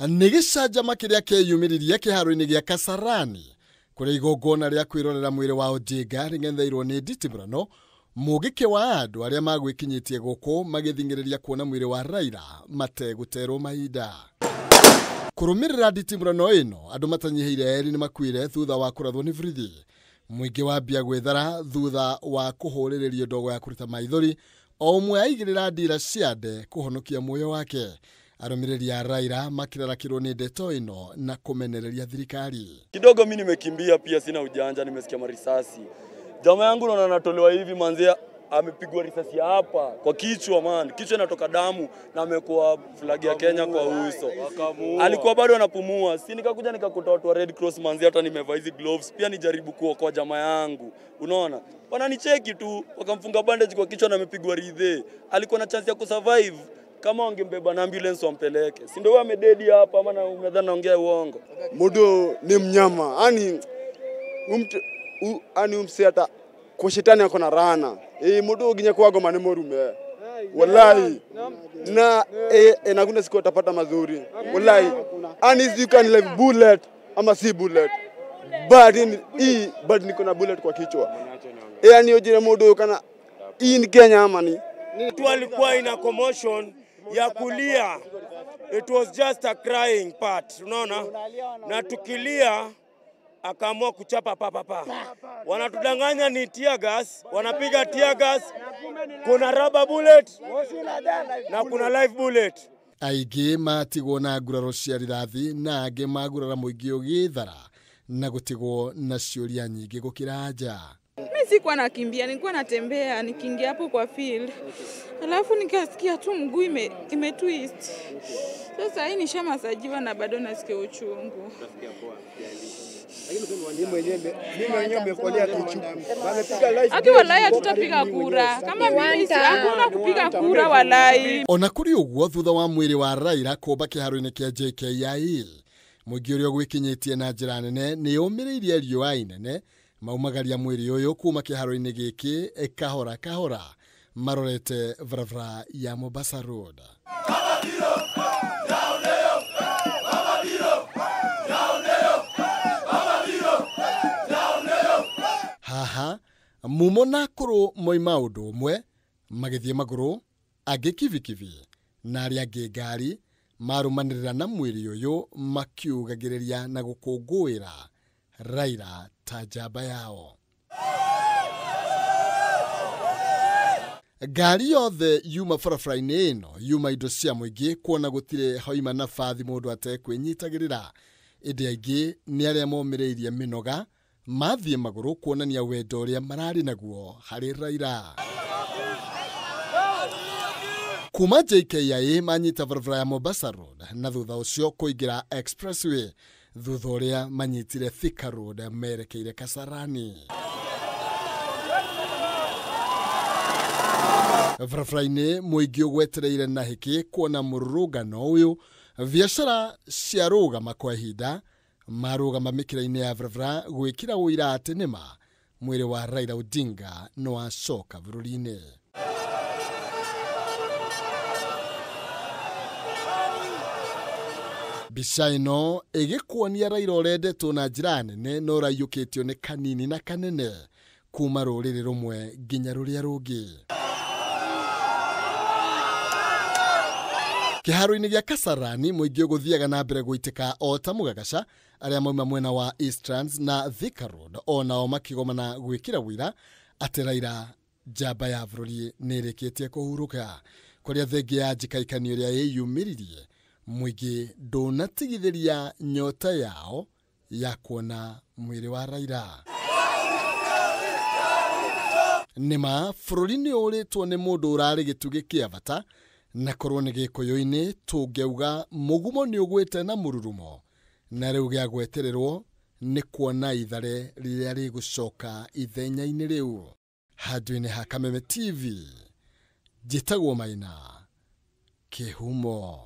Nĩ gĩcanjama kĩrĩa kĩeyumĩririe kĩharo-inĩ gĩa Kasarani kũrĩa igongona rĩa kwĩrorera mwĩrĩ wa Odinga rĩng'etheirwo nĩ nditimũrano mũgĩkĩ wa andũ arĩa magwĩkinyĩtie gũkũ magĩthing'ĩrĩria kuona mwĩrĩ wa Raila mategũterwo mahinda. Kũrũmĩrĩra nditimũrano ĩno andũ matanyihĩire erĩ nĩmakuire thutha wa kũrathwo nĩ borithi. Mũingĩ wambia gwĩthara thutha wa kũhũrĩrĩrio ndogo ya kũruta maithori o ũmwe aigĩrĩra ndira cia nde kũhonokia muoyo wake. Arũmĩrĩri a Raila makĩrarakĩrwo nĩ ndeto ĩno na kũmenereria thirikari. Kidogo mimi nimekimbia pia, sina ujanja, nimesikia marisasi. Jamaa yangu naona anatolewa hivi manzia, amepigwa risasi hapa kwa kichwa man, kichwa inatoka damu na amekuwa flag ya Kenya kwa uso. Alikuwa bado anapumua. Si nikakuja nikakuta watu wa Red Cross manzia, hata nimevaa hizi gloves pia nijaribu kuokoa jamaa yangu. Unaona? Wananicheki tu, wakamfunga bandage kwa kichwa na amepigwa ridhe. Alikuwa na chance ya kusurvive kama wangembeba na ambulance wampeleke. Si ndio wewe amededi hapa ama na umedhani naongea uongo? Mudo ni mnyama. Ani ani umse hata kwa shetani ako na rana. Mudo ginya kwa goma ni morume. Wallahi. Na na kuna siku atapata mazuri. Wallahi. Ani you can live bullet ama si bullet. But in but niko na bullet kwa kichwa. Yani ojire mudo kana hii ni Kenya ama ni tu alikuwa ina commotion ya kulia. It was just a crying part, unaona? Na tukilia akaamua kuchapa pa pa pa. Wanatudanganya ni tear gas, wanapiga tear gas. Kuna rubber bullet na kuna live bullet. Aingĩ matigwo na nguraro cia rithathi na angĩ magurara mũingĩ ũgĩthara na gũtigwo na ciũria nyingĩ gũkĩra nja. Mimi sikuwa nakimbia, nilikuwa natembea nikiingia hapo kwa field. Alafu nikasikia tu mguu ime twist. Sasa hii nishamasajiwa na bado nasikia uchungu. Aki walai hatutapiga kura. Kama mimi hakuna kupiga kura walai. Ona kũrĩ ũguo thutha wa mwĩrĩ wa Raila kũmba kĩharo-inĩ kĩa JKIA, mũingĩ ũrĩa ũgwĩkinyĩtie na njĩra nene nĩ ũmĩrĩirie riũa inene maumagaria mwĩrĩ ũyũ kuma kĩharo-inĩ gĩkĩ kahora kahora marorete barabara ya Mombasa Road. Haha mumo na akũrũ moima ũndũ ũmwe magĩthiĩ magũrũ, angĩ kibikibi na arĩa angĩ ngari marũmanĩrĩra na mwĩrĩ ũyũ makiugagĩrĩria na gũkũngũĩra Raila ta njamba yao. Ngari yothe yuma barabara-inĩ ĩno yuma indo cia mũingĩ kuona gũtirĩ hoima na bathi mũndũ atekwĩnyitagĩrĩra. Ĩndĩ aingĩ nĩ arĩa momĩrĩirie mĩnoga mathiĩ magũrũ kuonania wendo ũrĩa mararĩ naguo harĩ Raila. Kuma JKIA manyita barabara ya Mombasa Road na thutha ũcio kũingĩra Expressway thutha ũrĩa manyitire Thika Road merekeire Kasarani. Barabara-inĩ mũingĩ ũgwetereire na hĩkĩ kuona mũrũrũngano ũyũ biacara ciarũgama kwa ihinda marũgama mĩkĩra-inĩ ya barabara gwĩkĩra ũira atĩ nĩma mwĩrĩ wa Raila Odinga no acoka bũrũri-inĩ. Mbica ĩno ĩgĩkuonia Raila ũrendetwo na njĩra nene na ũraiyũkĩtio nĩ kanini na kanene kuma rũrĩrĩ rũmwe nginya rũrĩa rũngĩ. Kĩharo-inĩ gĩa Kasarani mũingĩ ũgũthiaga na mbere gũitĩka o ta mũgagaca arĩa mauma mwena wa Eastlands na Thika Road onao makĩgomana gwĩkĩra ũira atĩ Raila njamba ya bũrũri nĩ ĩrĩkĩtie kũhurũka. Kũrĩa thengia ya njikaikanio ĩrĩa ĩyumĩririe mũingĩ ndũnatigithĩria nyota yao ya kuona mwĩrĩ wa Raila. Nĩma bũrũri nĩ ũrĩtwo nĩ mũndũ ũrarĩ gĩtugĩ kĩa bata na korwo nĩ gĩkũyũ-inĩ tũngĩauga mũgumo nĩ ũgwĩte na mũrurumo na rĩu gĩa gwetererwo nĩ kuona ithare rĩrĩa rĩgũcoka ithenya-inĩ rĩu. Handũ-inĩ ha Kameme TV njĩtagwo Maina Kĩhumo.